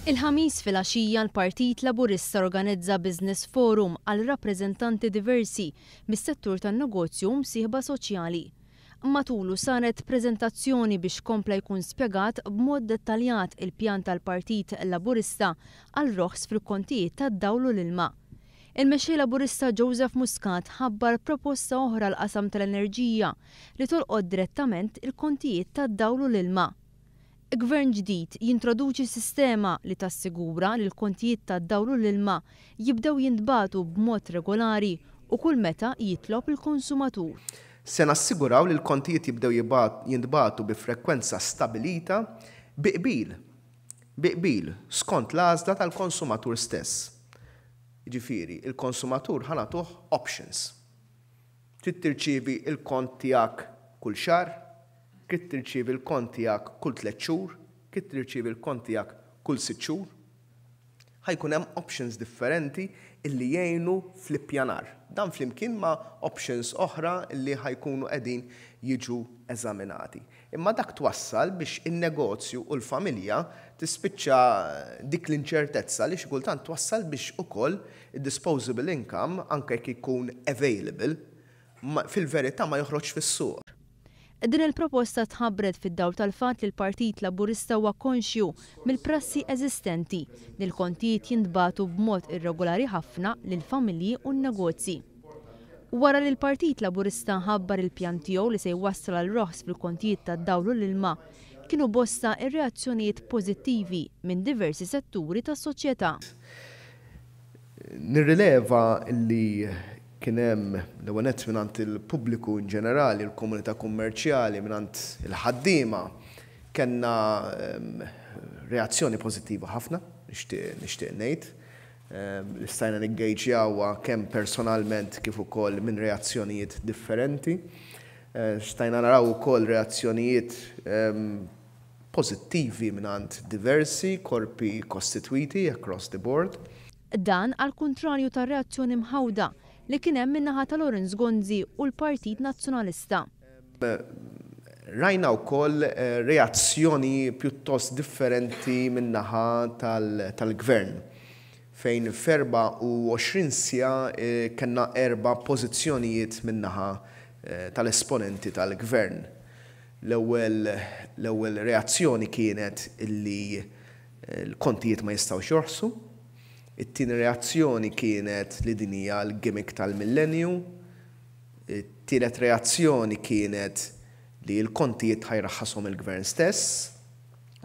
Il-Ħamis filgħaxija l-Partit Laburista organizza Business Forum għal rappreżentanti diversi mis-settur tan-negozju u msieħba soċjali. Matulu saret preżentazzjoni biex kompla jkun spjegat b'mod dettaljat il-pjan tal-Partit Laburista għal roħs fil-kontijiet tad-dawl u l-ilma. Il-Mexxej Laburista Joseph Muscat ħabbar proposta oħra għall-qasam tal-enerġija li tolqot direttament il-kontijiet tad-dawl u l-ilma. Gvern ġdid jintroduċi sistema li tassigura li l-kontijiet tad-dawl u l-ilma jibdew jintbagħtu b'mod regolari u kull meta jitlob il-konsumatur. Se nassiguraw li l-kontijiet jibdew jintbagħtu bi frekwenza stabilita bi qbil bi qbil skont l-għażla tal-konsumatur stess. Jiġifieri, il-konsumatur ħa nagħtuh options. Trid tirċievi l-kont tiegħek kull xahar? Trid tirċievi l-kont tiegħek kull 3 xhur? Trid tirċievi l-kont tiegħek kull 6 xhur? Ħa jkun hemm options differenti illi jgħinu fl-ippjanar. Dan flimkien ma' options oħra li ħa jkunu qegħdin jiġu eżaminati. Imma dak twassal biex in-negozju u l-familja tispiċċa dik l-inċertezza li xi kultant twassal biex ukoll id-disposable income, anke jekk ikun available, fil-verità ma joħroġx fis-suq. Din il-proposta tħabbret fid-dawl tal-fatt li l-Partit Laburista huwa konxju mill-prassi eżistenti li l-kontijiet jintbagħtu b'mod irregolari ħafna lill-familji u n-negozji. Wara li l-Partit Laburista ħabbar il-pjan tiegħu li se jwassal għal roħs fil-kontijiet tad-dawl u l-ilma, kienu bosta ir-reazzjonijiet pożittivi minn diversi setturi tas-soċjetà. Nirrileva li kien hemm l-ewwel nett mingħand il-pubbliku in ġenerali, il-komunità kummerċjali, mingħand il-ħaddiema, kellna reazzjoni pożittiva ħafna, nixtieq ngħid. Li stajna niggejġjawha kemm personalment kif ukoll minn reazzjonijiet differenti. Stajna naraw ukoll reazzjonijiet pożittivi mingħand diversi korpi kostitwiti across the board. Dan għal kuntrarju tar-reazzjoni mħawda li kien hemm min-naħa ta' Lawrence Gonzi u l-Partit Nazzjonalista. Rajna wkoll reazzjoni pjuttost differenti min-naħa tal-Gvern, fejn f'24 siegħa kellna 4 pożizzjonijiet min-naħa tal-esponenti tal-Gvern. L-ewwel reazzjoni kienet illi l-kontijiet ma jistgħux jorħsu. It-tieni reazzjoni kienet li din hija l-gimmick tal-millenju. It-tielet reazzjoni kienet li l-kontijiet ħa jraħħashom il-Gvern stess.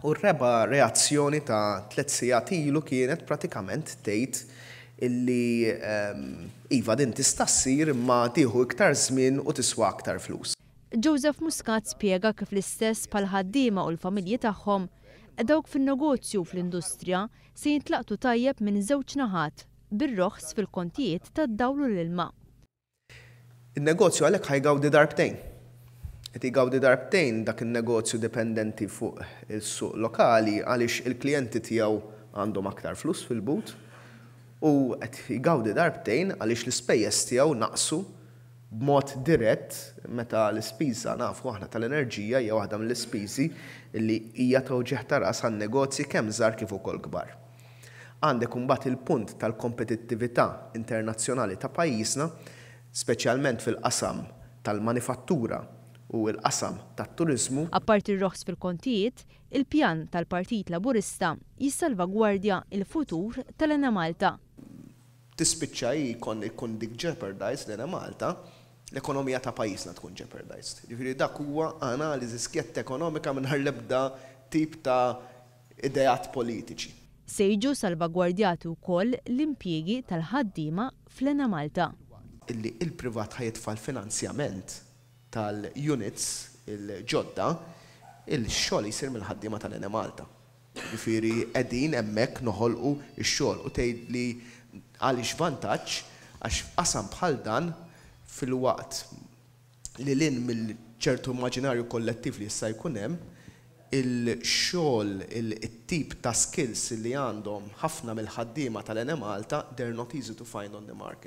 U r-raba' reazzjoni ta' 3 sigħat ilu kienet pratikament tgħid illi iva din tista' ssir imma tieħu iktar żmien u tiswa aktar flus. Joseph Muscat spjega kif l-istess bħal-ħaddiema u l-familji tagħhom, dawk fin-negozju u fl-industrija se jintlaqtu tajjeb minn żewġ naħat bir-roħs fil-kontijiet tad-dawl u l-ilma. In-negozju għalhekk ħa jgawdi darbtejn. Qed jgawdi darbtejn dak in-negozju dipendenti fuq is-suq lokali għaliex il-klijenti tiegħu għandhom aktar flus fil-but, u qed jgawdi darbtejn għaliex l-ispejjeż tiegħu naqsu b'mod dirett meta l-ispiża nafu aħna tal-enerġija hija waħda mill-ispiżi li hija ta' wġigħ ta' ras għan-negozji kemm żgħar kif ukoll kbar. Għandek imbagħad il-punt tal-kompetittività internazzjonali ta' pajjiżna, speċjalment fil-qasam tal-manifattura u l-qasam tat-turiżmu. Apparti r-roħs fil-kontijiet, il-pjan tal-Partit Laburista jissalvagwardja il-futur tal-Enemalta. Tispiċċa hi jkun dik jeopardized l-Enemalta, l-ekonomija ta' pajjiżna tkun jeopardized. Jiġifieri dak huwa analiżi skjetta ekonomika mingħajr l-ebda tip ta' ideat politiċi. Se jiġu salvagwardjati wkoll l-impjiegi tal-ħaddiema fl-Enemalta. Illi il-privat ħa jitfa' l-finanzjament tal-units il-ġodda, il-xogħol jsir mill-ħaddiema tal-Enemalta. Jiġifieri qegħdin hemmhekk noħolqu x-xogħol u tgħid li għaliex vantaġġ, għax f'qasam bħal dan fil-waqt li lin mill-ċertu immaġinarju kollettiv li jista' jkun hemm, il-xogħol, it-tip ta' skills li għandhom ħafna mill-ħaddiema tal-Enemalta, they're not easy to find on the market.